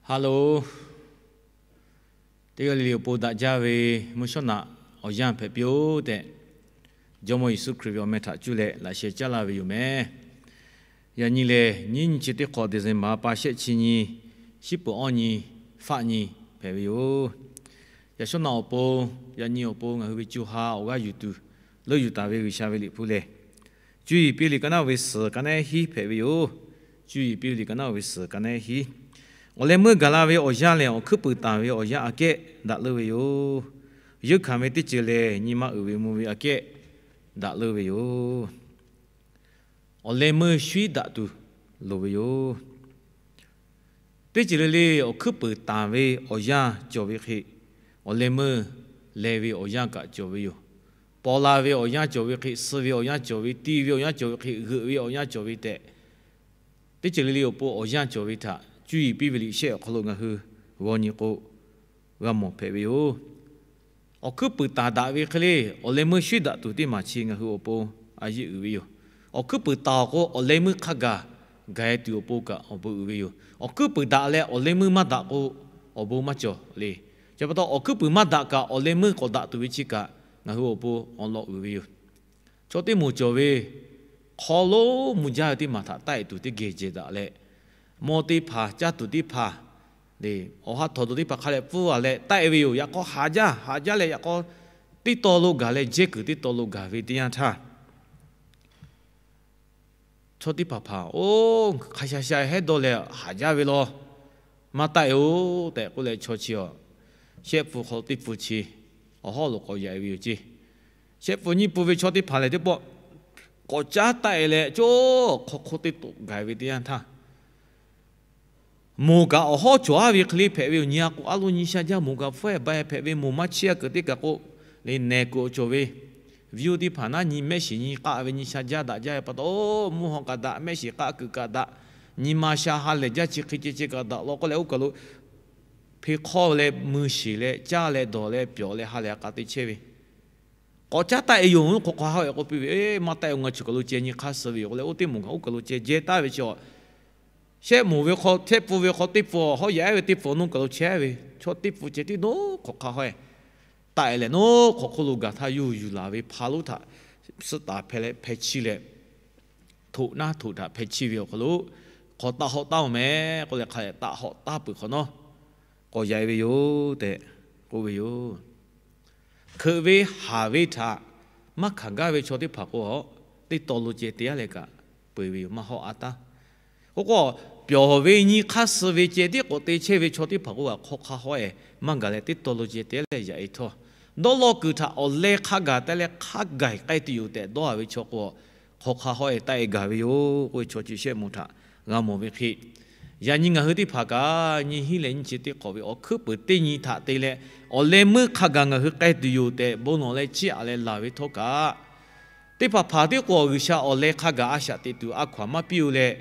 Hello, teˇ g'aˇ le le awˬ pon daꞈ jaˇ ve mvuhˇ shawˉ naꞈ awˬ yanˇ hpehꞈ piˇ-oˆ tehꞈ, Jawˇmawˇ Yeˍsuˆ Hkriꞈ ve awˬ meh htaꞈ cuˇ leh laꞈ sheh caˉ laˇ ve yoˬ meh. Yaꞈ nyi lehˬ, nyiˇ nyi chi teˇ hk'awꞈ December pa shehˆ chi nyi, shiˉ peuˍ awˇ nyi, faˆ nyi hpehꞈ ve yoˬ. Yaꞈ shawˉ naꞈ awˬ pon, yaꞈ nyi awˬ pon ngaˬ hui ve co ha awˬ g'aˇ yuˬ tuˬ leuˆ yuˬ taˍ ve G'uiˬsha ve liꞈ hpu lehˬ, Cuˇ yiˍ piˇ ve liꞈ ka naˉ ve suhˍ ka naˉ hiˉ hpehꞈ ve yoˬ. Cuˇ yiˍ piˇ ve liꞈ ka naˉ ve suhˍ ka naˉ hiˉ. Awˬ leh meuˇ gaˬ la ve awˬ yanˇ lehˬ, awˬ hkuiˉ puiˍ taˍ ve awˬ yanˇ aꞈ kehˉ daꞈ leuˆ ve yoˬ. Yeuˇ hkanˍ ve teˇ ceuˬ lehˬ, nyi ma uiˍ ve mvuh ve aꞈ kehˉ daꞈ leuˆ ve yoˬ. Awˬ leh meuˇ shuiˉ daꞈ tuˬ loˍ ve yoˬ. Teˇ ceuˬ le le awˬ hkuiˉ puiˍ taˍ ve awˬ yanˇ cawˬ ve hk'e, awˬ leh meuˇ leh ve awˬ yanˇ kaꞈ cawˬ ve yoˬ. Paw la ve awˬ yanˇ cawˬ ve hk'e, suh ve awˬ yanˇ cawˬ ve, ti ve awˬ yanˇ cawˬ ve hk'e, g'euꞈ ve awˬ yanˇ cawˬ ve tehꞈ, teˇ ceuˬ le le awˬ pon awˬ yanˇ cawˬ ve htaꞈ Cuˇ yiˍ piˇ ve liꞈ shehˆ awˬ hk'aw lo ngaˬ hui g'aw nyi k'o, g'a mawˬ hpehꞈ ve yoˬ. Awˬ hkuiˉ puiˍ taˍ daꞈ ve hk'e le, awˬ leh meuˇ shuiˉ daꞈ tuˬ teˇ maˬ chi ngaˬ hui awˬ pon a yeˆ uiˍ ve yoˬ. Awˬ hkuiˉ puiˍ taˍ awˬ k'o, awˬ leh meuˇ hk'a gaˬ gaˬ-e tuˬ awˬ pon kaꞈ awˬ bon uiˍ ve yoˬ. Awˬ hkuiˉ puiˍ daꞈ leh awˬ leh meuˇ maˇ daꞈ k'o, awˬ bon maˇ cawˬ le. Chi pa taw, awˬ hkuiˉ puiˍ maˇ daꞈ kaꞈ awˬ leh meuˇ k'awꞈ daꞈ tuˬ ve chi kaꞈ, ngaˬ hui awˬ pon awˬ lawn uiˍ ve yoˬ. Chaw teˇ moˍ cawˬ ve, hk'aw lonˉ mvuh jaˇ ve teˇ maˬ htaꞈ taˆ-e tuˬ teˇ geh jehˬ daꞈ leh, mawˇ teˇ hpaˍ, caˇ tuˬ teˇ hpaˍ, awˬ ha htawꞈ tuˬ teˇ hpaˍ hk'a leh pfuhˇ-a leh taˆ-e ve yoˬ. Yaꞈ k'aw haˍ jaˇ, haˍ jaˇ leh yaꞈ k'aw teˇ taw lo gaˬ leh jehˇ kuiˬ teˇ taw lo gaˬ ve teˇ yanˇ htaˇ, chaw teˇ hpaˍ hpaˍ, Oˇ, hk'a sha sha hehˉ dawˇ leh haˍ jaˇ ve law. Maˇ taˆ-e-oˬ tehꞈ k'oˆ leh, chaw chi awˬ shehˆ pfuhˇ hk'aw teˇ pfuhˇ chi awˬ hawˉ lo k'awꞈ yaꞈ-e ve yoˬ ceˇ. Shehˆ pfuhˇ nyiˇ pfuhˇ ve chaw teˇ hpaˍ lehˬ, teˇ pawˆ k'awꞈ caˉ taˆ-e leh, cawˇ hk'aw hk'oˆ teˇ toꞈ gaˬ ve teˇ yanˇ htaˇ, moˍ kaꞈ awˬ hawˉ cawˬ-a ve hk'e le hpehꞈ ve yoˬ. Nyi-a k'o, a lo nyi sha jaˇ, moˍ kaꞈ hpfuhˇ-e ba-e hpehꞈ ve, moˍ maˇ chiˇ-a kuiˬ teˇ kaꞈ k'o, le nehˬ kuiˬ awˬ cawˬ ve, viˉ oˇ teˇ hpaˍ naˉ nyi mehˆ shiˍ nyi k'aˆ ve nyi sha jaˇ daꞈ jaˇ ve pa taw, mvuhˇ haw kaꞈ daꞈ, mehˆ shiˍ k'aˆ kuiˬ kaꞈ daꞈ, nyi ma sha ha lehˬ jaˇ, chi hk'e ceh ceh kaꞈ daꞈ law k'oˆ leh, oˇ kaˬ lo hpeꞈ hk'awˇ leh mui shiˍ leh caˇ leh dawˬ leh pyawˬ leh ha lehˬ a k'a te chehˇ ve, k'awꞈ caˉ taˆ-e yoˬ. Oˇ hk'aw hk'a hawˉ-e k'oˆ piˇ ve, Maˇ taˆ-e, ngaˬ chi kaˬ lo ceh nyi hk'aˇ suh ve yoˬ k'oˆ leh, oˇ teˇ moˍ kaꞈ oˇ kaˬ lo ceh jehˇ taˍ ve chi awˬ shehˆ moˍ ve hk'aw, shehˆ pfuhˇ ve hk'aw teˇ pfuhˇ awˬ hawˉ yaꞈ-e ve teˇ pfuhˇ awˬ nuˇ kaˬ lo chehˇ ve, chaw teˇ pfuhˇ ceh tiˉ noˉ hk'awꞈ hk'a hawˉ-e taˆ-e leh, noˉ hk'awꞈ hk'oˆ lo gaˬ htaˇ yuˬ yuˬ laˬ ve hpa lonˉ htaꞈ suhˆ taˍ hpehˇ leh hpeh chiˇ leh, htoꞈ naˉ htoꞈ htaꞈ hpeh chiˇ ve awˬ hk'aw lo, hk'aw taˆ hawˆ taˉ-oˬ meh k'oˆ leh, hk'a leh taˆ hawˆ taˉ peuˬ hk'awꞈ nawˉ k'awꞈ yaꞈ-e ve yoˬ tehꞈ k'oˆ ve yoˬ. Hkeuꞈ ve haˍ ve htaꞈ maˇ hkanˍ gaˇ ve chaw teˇ hpaˍ k'o, teˇ taw lo ceh te-a leh kaꞈ peu-eˬ ve yoˬ, maˇ hawˉ a taˉ. K'o k'o, pyawˬ ve nyi hk'aˇ suh ve ceh tiˉ k'awꞈ te chehˇ ve chaw teˇ hpaˍ k'o, hk'aw hk'a hawˉ-e maˇ gaˬ leh teˇ taw lo ceh te-a leh yaꞈ-e htawˇ, dawˇ law kuiˬ htaꞈ awˬ leh hk'a gaˬ te leh hk'a gaˬ k'ai tuˬ yoˬ tehꞈ dawˇ-a ve chaw k'o, hk'aw hk'a hawˉ-e taˆ-e gaˬ ve yoˬ k'oˆ ve chaw chi shehˆ moˍ htaꞈ g'a mawˬ ve hk'e, yaꞈ nyi ngaˬ hui teˇ hpaˍ kaꞈ nyiˇ hinˉ leh nyiˇ chi teˇ hk'awꞈ ve awˬ hkuiˉ puiˍ teˇ nyi htaꞈ te leh, awˬ leh meuˇ hk'a gaˬ ngaˬ hui k'ai tuˬ yoˬ tehꞈ bon lawˬ leh chiˇ aꞈ leh laˬ ve htawˇ kaꞈ, teˇ hpaˍ hpaˍ tiˉ k'o G'uiˬsha awˬ leh hk'a gaˬ a shaꞈ teꞈ tuˬ a hkaw-anˬ maˇ piˇ-oˬ leh,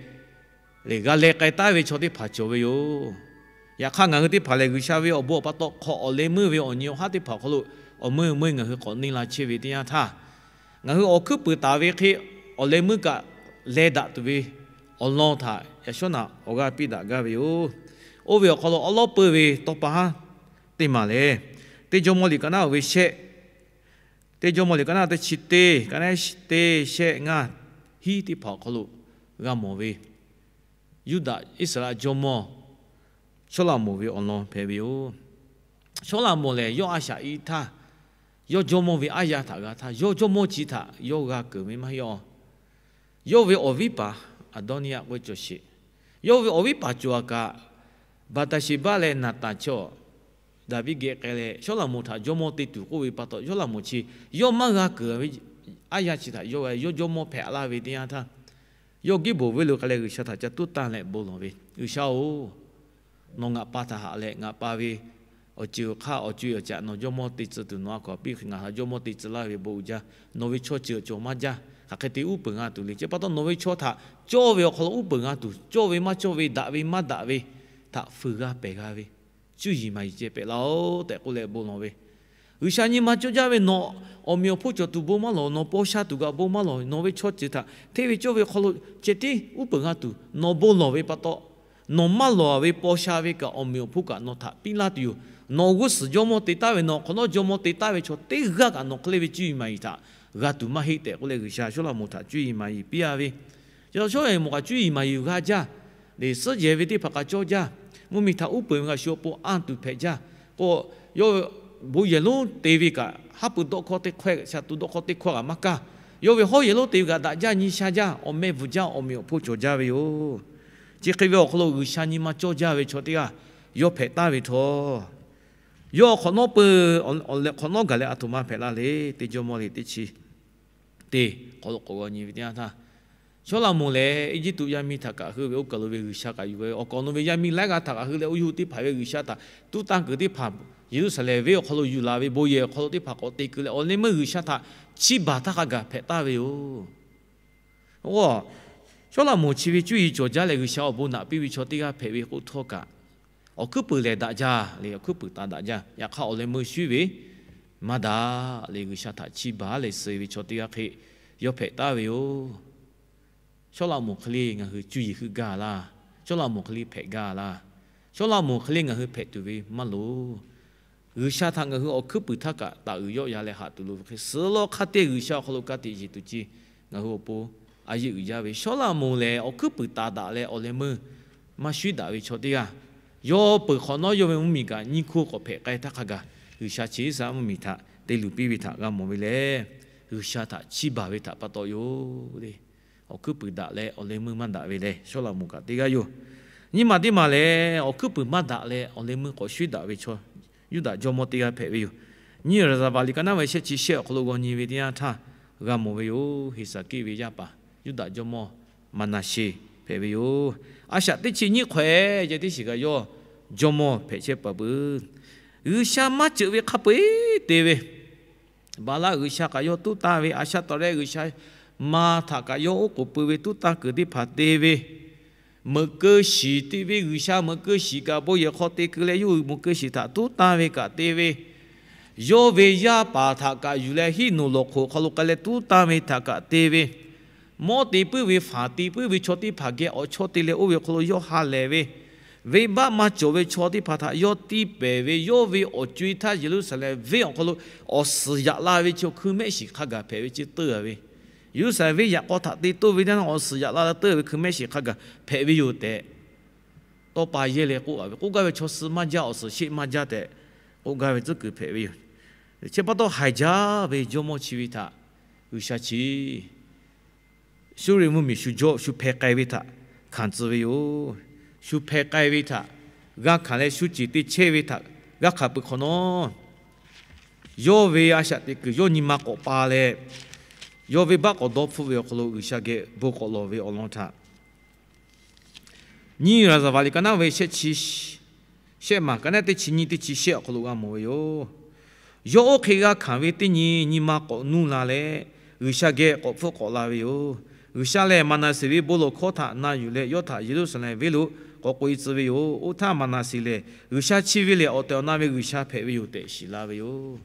lehˬ g'a leh k'ai taˉ ve chaw teˇ hpaˍ cawˬ ve yoˬ. Yaꞈ hk'aˇ, ngaˬ hui teˇ hpaˍ lehˬ, G'uiˬsha ve awˬ bon awˬ pa taw hk'aw awˬ leh meuˇ ve awˬ nyi awˬ haˉ teˇ hpaˍ awˬ hk'aw lo awˬ meuˇ meuˇ ngaˬ hui k'awꞈ neˇ la chehˇ ve teˇ yanˇ htaˇ, ngaˬ hui awˬ hkuiˉ puiˍ taˍ ve hk'e, awˬ leh meuˇ kaꞈ leh daꞈ tuˬ ve awˬ lawn htaꞈ yaꞈ shawˉ naꞈ awˬ g'aˇ piˇ daꞈ gaˇ ve yoˬ. Oˇ ve awˬ hk'aw lo awˉ lawˉ peu ve tawˇ pa haˉ teˇ maˬ lehˬ, Teˇ Jawˇmawˇ liꞈ ka naˉ-oˬ ve shehˆ, Teˇ Jawˇmawˇ liꞈ ka naˉ teˇ chi teˇ, ka naˉ teˇ shehˆ ngaˇ hiˉ teˇ hpaˍ awˬ hk'aw lo g'a mawˬ ve, Yuˇdaꞈ Iˉsaˍreˍlaˆ jawˇmawˇ Sawˉlaꞈmonˍ ve awˬ lawn hpehꞈ ve yoˬ. Sawˉlaꞈmonˍ lehˬ, yawˇ a shaꞈ i htaˇ, yawˇ jawˇmawˇ ve aˉ yaˇ htaꞈ g'a htaˇ, yawˇ jawˇmawˇ chi htaꞈ yawˇ g'a keunˍ ve maˇ heˆ-aˬ. Yawˇ ve awˬ viˉ paˍ Aˍdawˇniˇyaˆ k'oˆ ve cawˬ sheˍ. Yawˇ ve awˬ viˉ paˍ cawˬ-a kaꞈ, Baˍtaˍsheˍbaˆ leh Naˍtanˍ chaw Daˍviˆ geh k'ai leh, Sawˉlaꞈmonˍ htaꞈ jawˇmawˇ te tuˬ k'oˆ ve pa taw, Sawˉlaꞈmonˍ chi yawˇ maˇ g'a keunˍ ve aˉ yaˇ chi htaꞈ yawˇ g'a, yawˇ jawˇmawˇ hpehꞈ laˇ ve teˇ yanˇ htaˇ, yawˇ Giˇbonˍ venˇ lo k'ai leh G'uiˬsha htaꞈ ca tuˉ tanˇ leh bon lawˬ ve, G'uiˬsha-oˬ, nawˬ ngaˬ pa htaꞈ haꞈ leh ngaˬ pa ve awˬ ceuˬ awˬ hk'aˇ awˬ co-e awˬ caꞈ nawˬ jawˇmawˇ te tcuh tuˬ nawˬ a hkaw-anˬ piˇ hk'e ngaˬ htaꞈ jawˇmawˇ te tcuh laˇ ve bon uiˍ jaˇ. Nawˬ ve chaw ceuˬ cawˬ maˇ jaˇ. Hk'aˬ hk'e te uˉ peunˍ g'a tuˬ le. Chi pa taw nawˬ ve chaw htaꞈ cawˇ ve awˬ hk'aw lo uˉ peunˍ g'a tuˬ, cawˇ ve maˇ cawˇ ve, daꞈ ve maˇ daꞈ ve htaꞈ fuiˍ g'a pehˬ g'a ve, cuˇ yiˍ maˍ yiˍ ceh pehꞈ laˇ-oˆ tehꞈ k'oˆ leh bon lawˬ ve, G'uiˬsha nyi ma cawˇ jaˇ ve nawˬ awˬ meꞈ awˬ hponˇ cawˬ tuˬ bon maˇ lawˬ, nawˬ paw sha tuˬ kaꞈ bon maˇ lawˬ, nawˬ ve chaw ceuˬ htaꞈ hteˇ ve cawˇ ve hk'aw lo ceh tiˉ uˉ peunˍ g'a tuˬ nawˬ bon lawˬ ve pa taw, Nawˬ maˇ lawˬ ve paw sha ve kaꞈ awˬ meꞈ awˬ hponˇ kaꞈ nawˬ htaꞈ piˇ laˇ tuˬ yoˬ. Nawˬ g'uˇ suhˍ jawˇmawˇ te taˍ ve, nawˬ hk'awꞈ nawˉ jawˇmawˇ te taˍ ve chaw teˇ g'aˇ kaꞈ nawˬ hk'e le ve cuˇ yiˍ maˍ yiˍ htaꞈ g'a tuˬ maˇ heˆ tehꞈ k'oˆ leh G'uiˬsha Sawˉlaꞈmonˍ htaꞈ cuˇ yiˍ maˍ yiˍ piˇ a ve, Sawˉlaꞈmonˍ kaꞈ cuˇ yiˍ maˍ yiˍ g'a jaˇ. Leꞈ suhˉ jehˬ ve teˇ hpaˍ k'aꞈ cawˇ jaˇ. Mvuhˇmiˬ htaꞈ uˉ peunˍ ve kaꞈ shu awˬ pon anˇ tuˬ hpehꞈ jaˇ. K'o, yawˇ ve bon yehˬ lonˉ te ve kaꞈ haˉ pui dawˇ hkawˇ teˇ hkawehˇ, sha tu dawˇ hkawˇ teˇ hkawˇ kaꞈ maˇ kaˇ. Yawˇ ve hawˉ yehˬ lonˉ te ve kaꞈ daꞈ jaˇ, nyi sha jaˇ, awˬ meh bvuhˬ jaˇ, awˬ meꞈ awˬ hponˇ cawˬ jaˇ ve yoˬ. Chi hk'e ve awˬ hk'aw lo G'uiˬsha nyi ma cawˇ jaˇ ve chaw teˇ g'aˇ yawˇ hpehꞈ taˍ ve htawˇ, yawˇ hk'awꞈ nawˉ peu, awˬ leh hk'awꞈ nawˉ gaˬ leh a htoꞈ ma hpehꞈ la le. Teˇ Jawˇmawˇ liꞈ teˇ chi teˇ hk'aw lo k'awꞈ g'aw nyi ve teˇ yanˇ htaˇ, Sawˉlaꞈmonˍ lehˬ Eˇjiˇtuꞈ yaˇ miˇ htaꞈ kaꞈ hui ve oˇ kaˬ lo ve G'uiˬsha kaꞈ yuˬ ve, awˬ kaˍ awˬ nu ve yaˇ miˇ laiˉ g'aˇ htaꞈ kaꞈ hui leh, oˇ yuˇ teˇ hpaˍ ve G'uiˬsha htaꞈ tuˉ tanˇ kuiˬ teˇ hpaˍ, Yeˍruˆsaˍlehnˍ venˇ awˬ hk'aw lo yuˬ laˬ ve bon yehˬ awˬ hk'aw lo teˇ hpaˍ k'awꞈ te keu leh, awˬ leh meuˇ G'uiˬsha htaꞈ chiˇ baˬ htaˇ hk'a gaˬ hpehꞈ taˍ ve yoˬ. Oˇ, Sawˉlaꞈmonˍ chi ve cuˇ yiˍ cawˬ jaˇ leh G'uiˬsha awˬ bon naꞈ piˇ ve chaw teˇ g'aˇ hpehꞈ ve k'oˆ htawˇ kaꞈ, awˬ hkuiˉ puiˍ lehˬ daꞈ jaˇ le, awˬ hkuiˉ puiˍ taˍ daꞈ jaˇ. Yaꞈ hk'aˇ awˬ leh meuˇ shuˉ ve maˇ daꞈ le, G'uiˬsha htaꞈ chiˇ baˬ leh suh ve chaw teˇ g'aˇ hk'e yawˇ hpehꞈ taˍ ve yoˬ. Sawˉlaꞈmonˍ hk'e le ngaˬ hui cuˇ yiˍ heuˆ gaˇ laˇ. Sawˉlaꞈmonˍ hk'e le hpehꞈ gaˇ laˇ. Sawˉlaꞈmonˍ hk'e le ngaˬ hui hpehꞈ tuˬ ve maˇ loˍ. G'uiˬsha htaꞈ ngaˬ hui awˬ hkuiˉ puiˍ htaˇ kaꞈ taˍ uiˍ yawˆ yan leh haꞈ tuˬ loˍ ve hk'e, suh lawˇ hk'aˇ teˇ G'uiˬsha awˬ hk'aw lo ka tiꞈ yeˬ tuˬ ce ngaˬ hui awˬ pon a yeˇ uiˍ jaˇ ve. Sawˉlaꞈmonˍ lehˬ awˬ hkuiˉ puiˍ taˍ daꞈ leh awˬ leh meuˇ maˇ shuˉ daꞈ ve chaw teˇ g'aˇ, yawˇ peuˬ hk'awꞈ nawˉ yawˇ ve mvuhˇmiˬ kaꞈ nyiˇ hkawˇ k'awꞈ hpehꞈ k'ai htaˇ hk'a gaˬ, G'uiˬsha chi Iˉsaˍreˍlaˆ mvuhˇmiˬ htaꞈ te luˬ piˇ ve htaꞈ g'a mawˬ ve lehˬ, G'uiˬsha htaꞈ chiˇ baˬ ve htaꞈ pa taw yoˬ le. Awˬ hkuiˉ puiˍ daꞈ leh awˬ leh meuˇ maˇ daꞈ ve lehˬ, Sawˉlaꞈmonˍ kaꞈ teˇ g'aˇ yoˬ. Nyiˇ maˬ teˇ maˬ lehˬ, awˬ hkuiˉ puiˍ maˇ daꞈ leh awˬ leh meuˇ k'awꞈ shuˉ daꞈ ve chaw Yuˇdaꞈ jawˇmawˇ teˇ g'aˇ hpehꞈ ve yoˬ. Nyiˇ Raˍzaˍvaˍ liꞈ ka naˉ ve shehˆ chi shehˆ awˬ hk'aw lo g'aw nyi ve teˇ yanˇ htaˇ g'a mawˬ ve yoˬ. Heˍsaˍkiˆ ve yaˇ paˍ Yuˇdaꞈ jawˇmawˇ Maˍnaˍseˍ hpehꞈ ve yoˬ. A shaꞈ teˇ chi nyiˇ hk'awehꞈ ceh teˇ shiˍ kaꞈ yawˇ jawˇmawˇ hpehꞈ chehˇ paˍ peuˬ. G'uiˬsha maˇ ceuˬ ve hk'a peu-eˬ te ve, Baˍlaˆ g'uiˬsha kaꞈ yawˇ tuˉ tanˇ ve, Aˍshaˍtaˍrehˆ g'uiˬsha ma htaꞈ kaꞈ yawˇ oˉ k'oˍ pui ve tuˉ tanˇ kuiˬ teˇ hpaˍ te ve, meuꞈ keu shiˍ te ve, g'uiˬsha meuꞈ keu shiˍ kaꞈ bon yehˬ hk'aw te keu leh yawˇ hui meuꞈ keu shiˍ htaꞈ tuˉ tanˇ ve kaꞈ te ve, yawˇ ve yaˇ paˍ htaꞈ kaꞈ yuˬ leh hiˉ noˍ lawˬ hk'oꞈ hk'aw lo k'ai leh tuˉ tanˇ ve htaꞈ kaꞈ te ve, mawˇ te puiˉ ve, faˍ te puiˉ ve chaw teˇ hpaˍ geh awˬ chawˇ te leh oˇ ve hk'aw lo yawˇ ha lehˬ ve, venˇbaˆ maˇ cawˬ ve chaw teˇ hpaˍ htaꞈ yawˇ tiˇ pehˍ ve, yawˇ ve awˬ co-e htaˇ Yeˍruˆsaˍlehnˍ venˇ awˬ hk'aw lo awˬ suhˍ yaꞈ la ve chaw hkui mehˆ shiˍ hk'a gaˬ hpehꞈ ve ce teuˇ a ve, Yeˍruˆsaˍlehnˍ venˇ yaꞈ k'aw htaꞈ te toˇ ve teˇ yanˇ awˬ suhˍ yaꞈ la teuˇ ve hkui mehˆ shiˍ hk'a gaˬ hpehꞈ ve yoˬ tehꞈ, tawˇ pa yehˇ leh k'oˆ a ve, k'oˆ gaˇ ve chaw suh maˇ jaˇ, awˬ suhˍ sheˆ maˇ jaˇ tehꞈ k'oˆ gaˇ ve tcuhˉ kuiˬ hpehꞈ ve yoˬ. Chi pa taw haiˬ jaˇ ve jawˇmawˇ chi ve htaꞈ G'uiˬsha chi Suˇriˆ mvuhˇmiˬ shu jawˇ shu hpeh k'ai ve htaꞈ hkanˍ tcuh ve yoˬ. Shu hpeh k'ai ve htaꞈ g'a hkanˍ leh shu ciˬ te chehˇ ve htaꞈ g'a hkanˍ peuˬ hk'awꞈ nawˉ, yawˇ ve a shaꞈ teꞈ kuiˬ yawˇ nyi ma k'awꞈ pa leh, yawˇ venˇbaˆ k'awꞈ dawˇ hpfuhˆ ve awˬ hk'aw lo G'uiˬsha geh bon k'awꞈ lawˬ ve awˬ lawn htaꞈ Nyiˇ Raˍzaˍvaˍ liꞈ ka naˉ ve shehˆ chi shehˆ maˬ, ka naˉ teˇ chi nyiˇ teˇ chi shehˆ awˬ hk'aw lo g'a mawˬ ve yoˬ. Yawˇ oˇ hk'e g'a hkanˍ ve teˇ nyi nyi ma k'awꞈ nuˇ la leh, G'uiˬsha geh k'awꞈ hpfuhˆ k'awꞈ la ve yoˬ. G'uiˬsha lehˬ, Maˍnaˍseˍ ve bon lawˬ hkawˇ htaꞈ na yuˬ leh, yawˇ htaꞈ Yeˍruˆsaˍlehnˍ venˇ lo k'awꞈ k'oꞈ-e tcuh ve yoˬ. Oˇ htaˇ Maˍnaˍseˍ lehˬ, G'uiˬsha chi ve lehˬ, awˬ tehˬ awˬ na ve G'uiˬsha hpehꞈ ve yoˬ tehꞈ shiˍ la ve yoˬ.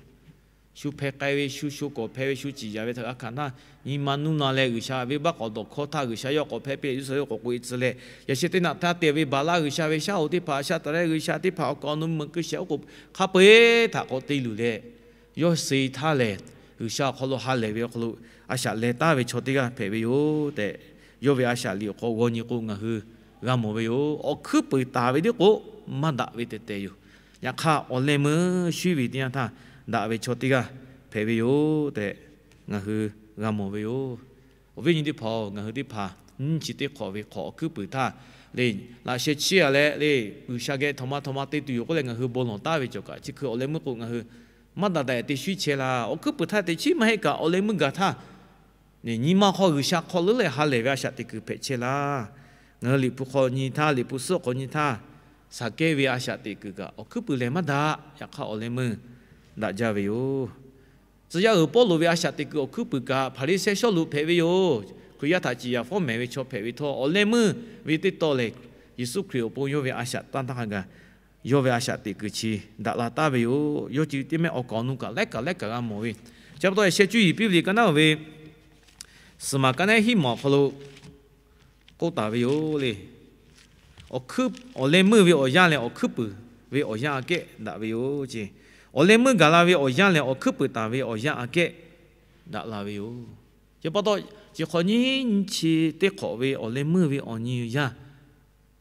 Shu hpeh k'ai ve, shu sho kawˍ hpeh ve, shu ciˍ yaꞈ ve htaꞈ g'a hkanˍ htaˇ, nyi ma nuˇ la leh, G'uiˬsha venˇbaˆ k'awꞈ dawˬ hkawˇ htaˇ, G'uiˬsha yawˇ k'awꞈ hpehˇ piˇ, Yeˍruˆsaˍlehnˍ k'awꞈ k'oꞈ-e tcuh leh, yaꞈ sheh teˇ naꞈ htaˇ te ve Baˍlaˆ g'uiˬsha ve shaˉ hoꞈ teˇ hpaˍ, Aˍshaˍtaˍrehˆ g'uiˬsha teˇ hpaˍ, awˬ kaˍ awˬ nu meuꞈ keu shehˍ oˉ k'oˍ hk'a peu-eˬ htaꞈ k'awꞈ te luˬ leh, yawˇ suh-e htaˇ lehˬ, G'uiˬsha awˬ hk'aw lo ha lehˬ ve awˬ hk'aw lo a shaꞈ leh taˍ ve chaw teˇ g'aˇ hpehꞈ ve yoˬ tehꞈ, yawˇ ve a shaꞈ liꞈ awˬ hk'aw g'aw nyi k'o ngaˬ hui g'a mawˬ ve yoˬ. Awˬ hkuiˉ puiˍ taˍ ve tiˉ k'o maˇ daꞈ ve tehˬ tehˬ yoˬ. Yaꞈ hk'aˇ, awˬ leh meuˇ shuˉ ve teˇ yanˇ htaˇ daꞈ ve chaw teˇ g'aˇ hpehꞈ ve yoˬ tehꞈ ngaˬ hui g'a mawˬ ve yoˬ. Awˬ viˉ nyi teˇ hpaˍ-oˬ, ngaˬ hui teˇ hpaˍ nyiˇ chi teˇ hk'awꞈ ve hk'awꞈ awˬ hkuiˉ puiˍ htaˇ le, laꞈ sheh chiˇ a leh le, G'uiˬsha geh htaꞈ ma htaꞈ ma te tuˬ yoˬ k'oˆ leh ngaˬ hui bon lawˬ taˍ ve cawˬ kaꞈ, chi hkui awˬ leh meuˇ k'o ngaˬ hui maˇ daꞈ daꞈ te shuˉ chehˇ laˇ. Awˬ hkuiˉ puiˍ htaˇ te chiˉ maˇ heˆ kaꞈ, awˬ leh meuˇ gaˬ htaˇ nyi ma hk'aw G'uiˬsha hk'aw leuˉ leh ha lehˬ ve a shaꞈ teꞈ kuiˬ hpehꞈ chehˇ laˇ. Ngaˬ hui liꞈ hpu hk'aw nyi htaˇ, liꞈ hpu suhˉ hk'aw nyi htaˇ, Saˍkehˇ ve a shaꞈ teꞈ kuiˬ kaꞈ awˬ hkuiˉ puiˍ lehˬ maˇ daꞈ. Yaꞈ hk'aˇ, awˬ leh meuˇ daꞈ jaˇ ve yoˬ. Tcuh yaˇ uiˍ Pawˇluꞈ ve a shaꞈ teꞈ kuiˬ awˬ hkuiˉ puiˍ kaꞈ Hpaˍriˍsehˇ Sawˉluꞈ hpehꞈ ve yoˬ. Hkriꞈ yaˇ htaꞈ ciˍ yaˍ fawˉ mehˍ ve chaw hpehꞈ ve htawˇ, awˬ leh meuˇ ve teˇ taw lehˬ, Yeˍsuˆ Hkriꞈ awˬ pon yawˇ ve a shaꞈ tanˇ htaˇ hk'a gaˬ yawˇ ve a shaꞈ teꞈ kuiˬ chi daꞈ la taˍ ve yoˬ. Yawˇ chi teˇ mehˆ awˬ kaˍ awˬ nu kaꞈ laiˉ kaꞈ laiˉ kaꞈ g'a mawˬ ve. Chi pa taw, yaꞈ sheh cuˇ yiˍ piˇ ve liꞈ ka naˉ ve suhˍ maˬ ka naˉ hiˉ maˬ awˬ hk'aw lo k'oˆ taˍ ve yoˬ le. awˬ hkuiˉ, awˬ leh meuˇ ve awˬ yanˇ lehˬ, awˬ hkuiˉ puiˍ ve awˬ yanˇ aꞈ kehˉ daꞈ ve yoˬ ce. Awˬ leh meuˇ gaˬ la ve awˬ yanˇ lehˬ, awˬ hkuiˉ puiˍ taˍ ve awˬ yanˇ aꞈ kehˉ daꞈ la ve yoˬ. Chi pa taw, chi hk'awꞈ nyiˇ nyi chi teˇ hk'awꞈ ve awˬ leh meuˇ ve awˬ nyi yaˇ,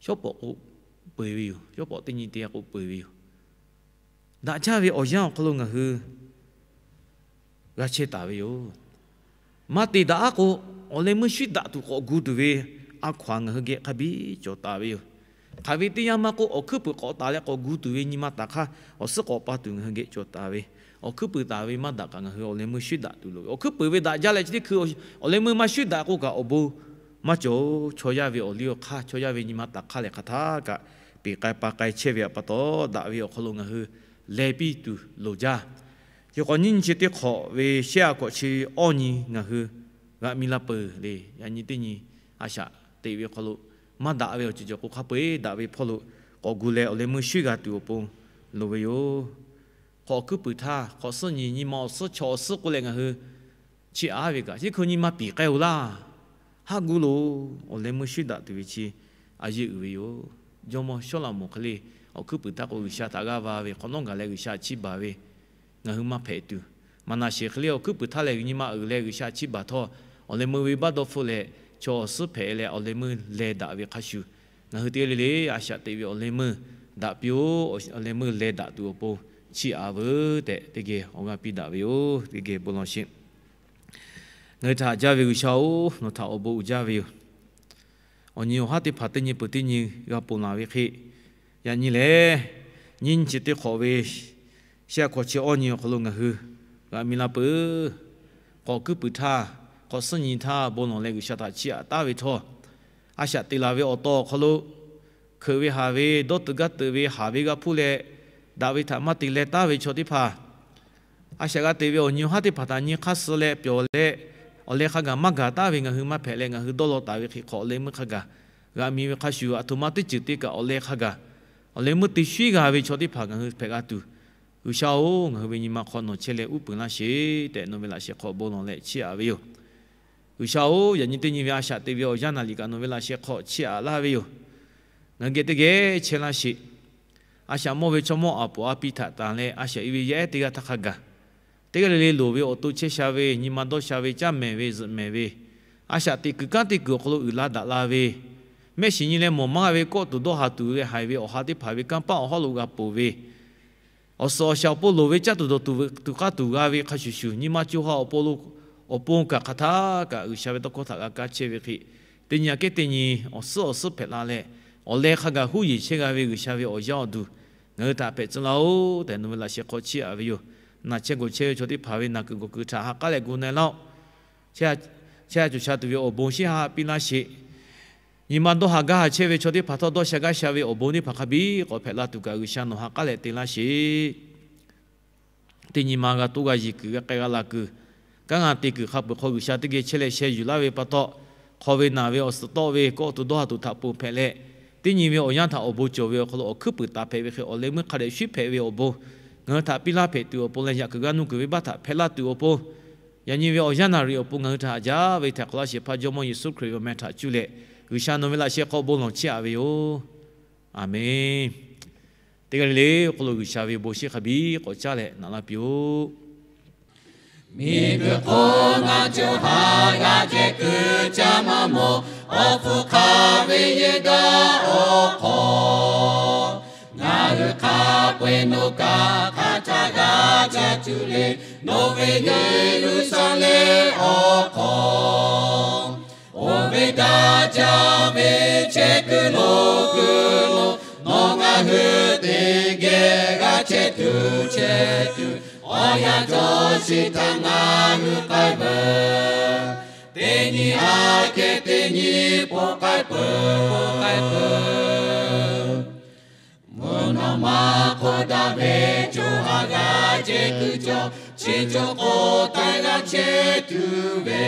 shawˉ pawˍ k'o peu eˬ ve yoˬ. Shawˉ pawˍ teˇ nyi te k'o peu eˬ ve yoˬ. Daꞈ jaˇ ve awˬ yanˇ awˬ hk'aw lo ngaˬ hui g'a chehˇ taˍ ve yoˬ. Maˇ te daꞈ aˉ k'o, awˬ leh meuˇ shuiˉ daꞈ tuˬ k'awꞈ gu tuˬ ve a hkaw aˬ ngaˬ hui geh hk'a biˇ cawˬ taˍ ve yoˬ. Hk'aˬ ve teˇ yanˇ maˇ k'oˆ, awˬ hkuiˉ puiˍ k'awꞈ taˍ leh k'awꞈ gu tuˬ ve nyi ma taˍ hk'aˇ, awˬ suhˉ k'awꞈ pa tuˬ ngaˬ hui geh cawˬ taˍ ve, awˬ hkuiˉ puiˍ taˍ ve maˇ daꞈ kaꞈ ngaˬ hui awˬ leh meuˇ shuiˉ daꞈ tuˬ loˍ ve. Awˬ hkuiˉ puiˍ ve daꞈ jaˇ leh chi teˇ hkui awˬ leh meuˇ maˇ shuiˉ daꞈ k'oˆ kaꞈ awˬ bon maˇ cawˬ. Chaw yaˇ ve awˬ liˇ awˬ hk'aˇ, chaw yaˇ ve nyi ma taˍ hk'aˇ lehˬ hk'aˬ htaˇ kaꞈ peˬ k'ai pa k'ai chehˇ ve pa taw, daꞈ ve awˬ hk'aw lo ngaˬ hui leh piˇ tuˬ loˍ jaˇ. Chi hk'awꞈ nyiˇ nyi chi teˇ hk'awꞈ ve shehˆ a hkawꞈ chi awˇ nyi ngaˬ hui g'a mi la peuˬ le. Yaꞈ nyi teˇ nyi a shaꞈ teꞈ ve hk'aw lo maˇ daꞈ ve awˬ ceuˬ cawˬ k'o hk'a peu eˬ daꞈ ve hpawˇ lo k'awꞈ gu leh awˬ leh meuˇ shuiˉ g'a tuˬ awˬ pon loˍ ve yoˬ. Hk'awꞈ awˬ hkuiˉ puiˍ htaˇ, hk'awꞈ suhˉ nyi, nyi ma awˬ suhˉ chaw awˬ suhˉ k'oˆ leh ngaˬ hui chiˇ aꞈ ve kaꞈ, chi hkui nyi ma piˍ k'ai-oˬ laˇ. Haˉ gu loˬ. Awˬ leh meuˇ shuiˉ daꞈ tuˬ ve chi a yeˇ uiˍ ve yoˬ. Jawˇmawˇ Sawˉlaꞈmonˍ hk'e le, awˬ hkuiˉ puiˍ htaˇ k'o G'uiˬsha htaꞈ g'aˇ va ve, hk'awꞈ nawˉ gaˬ leh G'uiˬsha chiˇ baˬ ve ngaˬ hui maˇ hpehꞈ tuˬ, Maˍnaˍseˍ hk'e le awˬ hkuiˉ puiˍ htaˇ lehˬ nyi ma uiˍ leh G'uiˬsha chiˇ baˬ htawˇ, awˬ leh meuˇ ve baˆ dawˇ hpfuhˆ leh chaw awˬ suhˉ hpehꞈ leh awˬ leh meuˇ leh daꞈ ve hk'a shuˍ, ngaˬ hui teˇ g'aˇ le le a shaꞈ teꞈ ve awˬ leh meuˇ daꞈ piˇ-oˬ. Awˬ leh meuˇ leh daꞈ tuˬ awˬ pon chiˇ aꞈ veuˬ tehꞈ teˇ geh awˬ g'aˇ piˇ daꞈ ve yoˬ. Teˇ geh bon lawˬ sheˍ. Ngaˬ hui htaꞈ haꞈ jaˇ ve G'uiˬsha-oˬ, nawˬ htaꞈ awˬ bon uiˍ jaˇ ve yoˬ. Awˬ nyi awˬ haˉ teˇ hpaˍ teˇ nyi peuˬ teˇ nyi g'a ponˬ laˬ ve hk'e, yaꞈ nyi lehˬ, nyiˇ nyi chi teˇ hk'awꞈ ve shehˆ a hkawꞈ chi awˇ nyi awˬ hk'aw lo ngaˬ hui g'a mi la peuˬ. Hk'awꞈ awˬ hkuiˉ puiˍ htaˇ, hk'awꞈ suhˉ nyi htaˇ bon lawˬ leh G'uiˬsha htaꞈ chiˇ aꞈ taˍ ve htawˇ, a shaꞈ teꞈ laˬ ve awˬ taw awˬ hk'aw lo hkeuꞈ ve haˍ ve, dawˇ teuꞈ gaˇ teuꞈ ve haˍ ve g'a hpuˇ leh, daꞈ ve htaꞈ maˇ te leh taˍ ve chaw teˇ hpaˍ, a shaꞈ g'a te ve awˬ nyi awˬ haˉ teˇ hpaˍ htaꞈ nyi hk'aˇ suh leh pyawˬ leh, awˬ leh hk'a gaˬ maˇ gaˬ taˍ ve ngaˬ hui maˇ hpehꞈ leh, ngaˬ hui dawˇ law taˍ ve hk'e hk'awꞈ awˬ leh meuˇ hk'a gaˬ g'a mi ve hk'a shuˍ, aˬ htoꞈ ma teˇ ceuˬ te kaꞈ awˬ leh hk'a gaˬ awˬ leh meuˇ te shuiˉ g'a ve chaw teˇ hpaˍ ngaˬ hui hpehꞈ g'a tuˬ, G'uiˬsha-oˬ, ngaˬ hui ve nyi ma hk'aw nawˬ chehˇ leh uˉ peunˍ laˇ sheˍ tehꞈ nawˬ ve laꞈ sheh hk'aw bon lawˬ leh chiˇ aꞈ ve yoˬ. G'uiˬsha-oˬ, yaꞈ nyi teˇ nyi ve a shaꞈ teꞈ ve awˬ yanˇ naˍ liꞈ kaꞈ nawˬ ve laꞈ sheh hk'aw chiˇ aꞈ laˇ ve yoˬ. Ngaˬ hui geh teˇ geh chehˇ laˇ sheˍ. A shaꞈ mawˇ ve chaw mawˇ aˬ poˍ a pi htaꞈ tanˬ leh a shaꞈ i ve yaˇ ehˉ teˇ g'aˇ htaˇ hk'a gaˬ, teˇ g'aˇ le le loˍ ve awˬ to chehˇ sha ve, nyi ma dawˇ sha ve, caˇ mehˍ ve zuhꞈ mehˍ ve, a shaꞈ teꞈ kuiˬ kanˉ teˇ kuiˬ awˬ hk'aw lo uiˍ la daꞈ la ve, mehˆ shiˍ nyi leh mawˬ maˇ g'a ve kawˆ tuˬ dawˇ ha tuˬ leh haiˬ ve awˬ ha teˇ hpaˍ ve kanˇ paˆ awˬ hawˉ lo g'a ponˬ ve, awˬ suhˍ awˬ shaˍ awˬ pon loˍ ve caˇ tuˬ dawˬ tuˬ ve tuˬ k'aˇ tuˬ g'a ve hk'a shuˍ shuˍ, nyi ma co ha awˬ pon lo awˬ pon kaꞈ hk'aˬ htaˇ kaꞈ G'uiˬsha ve tawˇ hkawˇ htaꞈ g'a kaˇ chehˇ ve hk'e, teˇ nyi aꞈ kehˉ teˇ nyi awˬ suhˉ awˬ suhˉ hpehꞈ la leh, awˬ leh hk'a gaˬ huˉ yeˬ chehˇ g'a ve G'uiˬsha ve awˬ yaˇ awˬ duˬ ngaˬ hui htaꞈ hpehꞈ tcuh laˇ-oˆ tehꞈ nawˬ ve laꞈ sheh hk'aw chiˇ aꞈ ve yoˬ. Naˬ chehˇ gawˬ chehˇ ve chaw teˇ hpaˍ ve naˬ kuiˬ gawˬ kuiˬ htaꞈ ha k'aˉ leh gu na laˇ-oˆ. Chehˇ sha cawˬ sha tuˬ ve awˬ bon shiˉ ha piˇ laˇ sheˍ. Nyi ma dawˇ ha gaˇ ha chehˇ ve chaw teˇ hpaˍ htawˇ, dawˇ sha gaˇ sha ve awˬ bon teˇ hpaˍ hk'a biˇ k'awꞈ hpehꞈ la tuˬ kaꞈ G'uiˬsha nawˬ ha k'aˉ leh te laˇ sheˍ. Teˇ nyi ma g'a toˇ g'a yeˬ kuiˬ, g'a k'ai g'a laˬ kuiˬ, kanˉ g'a te kuiˬ hk'a peuˬ hk'aw G'uiˬsha teˇ geh chehˇ leh sheh yuˬ laˇ ve pa taw, hk'aw ve naˬ ve awˬ suhˍ tawˆ ve kawˆ tuˬ dawˇ ha tuˬ htaꞈ ponˬ hpehꞈ leh, teˇ nyi ve awˬ yanˇ htaꞈ awˬ bon cawˬ ve awˬ hk'aw lo awˬ hkuiˉ puiˍ taˍ hpehꞈ ve hk'e, awˬ leh meuˇ hk'a dehꞈ shuiˉ hpehꞈ ve awˬ bon ngaˬ hui htaꞈ piˇ laˇ hpehꞈ tuˬ awˬ pon leh, yaꞈ kuiˬ g'a nuˇ kuiˬ venˇbaˆ htaꞈ hpehꞈ laˇ tuˬ awˬ pon, yaꞈ nyi ve awˬ yanˇ naˍ riˍ awˬ pon ngaˬ hui htaꞈ haꞈ jaˇ ve htaꞈ hk'awꞈ laˇ shehˍ hpaˇ Jawˇmawˇ Yeˍsuˆ Hkriꞈ ve awˬ meh htaꞈ cuˇ leh, G'uiˬsha nawˬ ve laꞈ sheh hk'aw bon lawˬ chiˇ aꞈ ve yoˬ. Aˬmenˍ. Teˇ g'aˇ le le awˬ hk'aw lo G'uiˬsha ve bon shiˉ hk'a biˇ k'awꞈ caˉ leh naꞈ laˇ piˇ-oˆ. Miˬguiˬ hk'oˆ ngaˬ co ha g'a jehˬ kuiˬ caˇ maˇ mawˬ, awˬ hpfuhˇ hk'aˇ ve yehˬ daꞈ awˬ hk'aw, ngaˬ hui hk'a peu-eˬ nawˬ kaꞈ hk'a htaˇ g'a caˇ tuˬ le. Nawˬ ve Yeˍruˆsaˍlehnˍ awˬ hk'aw oˇ ve daꞈ jaˇ ve chehˇ kuiˬ lo kuiˬ lo, nawˬ ngaˬ hui teˇ geh g'a chehˇ tuˬ chehˇ tuˬ, awˬ yanˇ cawˬ sheˍ htaꞈ ngaˬ hui k'ai veuˬ. Teˇ nyi aꞈ kehˉ teˇ nyi ponˬ k'ai peuˬ, ponˬ k'ai peuˬ. Mvuhˇ naw ma hk'oˆ daꞈ ve co ha g'a jehˬ kuiˬ cawˬ, chi cawˬ k'o taiˍ g'a chehˇ tuˬ ve,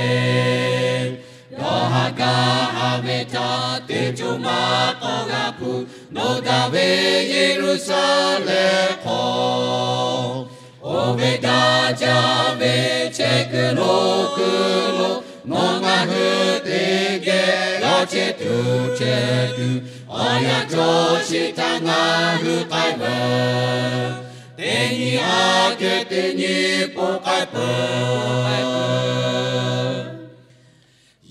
yawˇ ha gaˬ ha ve htaꞈ teˇ co maˇ k'awꞈ g'a hpuˇ, nawˬ daꞈ ve Yeˍruˆsaˍlehnˍ hk'aw oˇ ve daꞈ jaˇ ve chehˇ kuiˬ lo kuiˬ lo, nawˬ ngaˬ hui teˇ geh chehˇ tuˬ chehˇ tuˬ, awˬ yanˇ cawˬ sheˍ htaˇ ngaˬ hui k'ai veuˬ. Teˇ nyi aꞈ kehˉ teˇ nyi po k'ai peuˬ.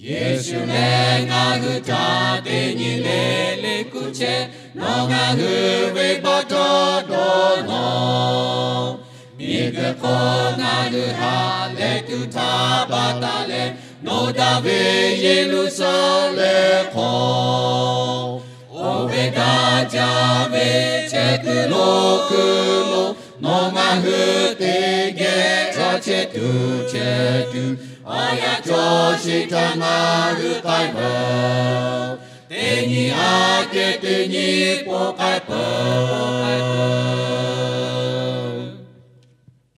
Yeˍsuˆ lehˬ ngaˬ hui htaꞈ teˇ nyi le le kuˬ chehˇ, nawˬ ngaˬ hui ve baˆ tawˇ dawˇ nawˬ. Miˬguiˬ hk'oˆ ngaˬ hui ha lehˬ tuˬ htaˇ pa taw leh, nawˬ daꞈ ve Yeˍruˆsaˍlehnˍ hk'aw, oˇ ve daꞈ jaˇ ve chehˇ kuiˬ lo kuiˬ lo, nawˬ ngaˬ hui teˇ geh caˇ chehˇ tuˬ chehˇ tuˬ, awˬ yanˇ cawˬ sheˍ htaˇ ngaˬ hui k'ai veuˬ. Teˇ nyi aꞈ kehˉ teˇ nyi po k'ai peuˬ.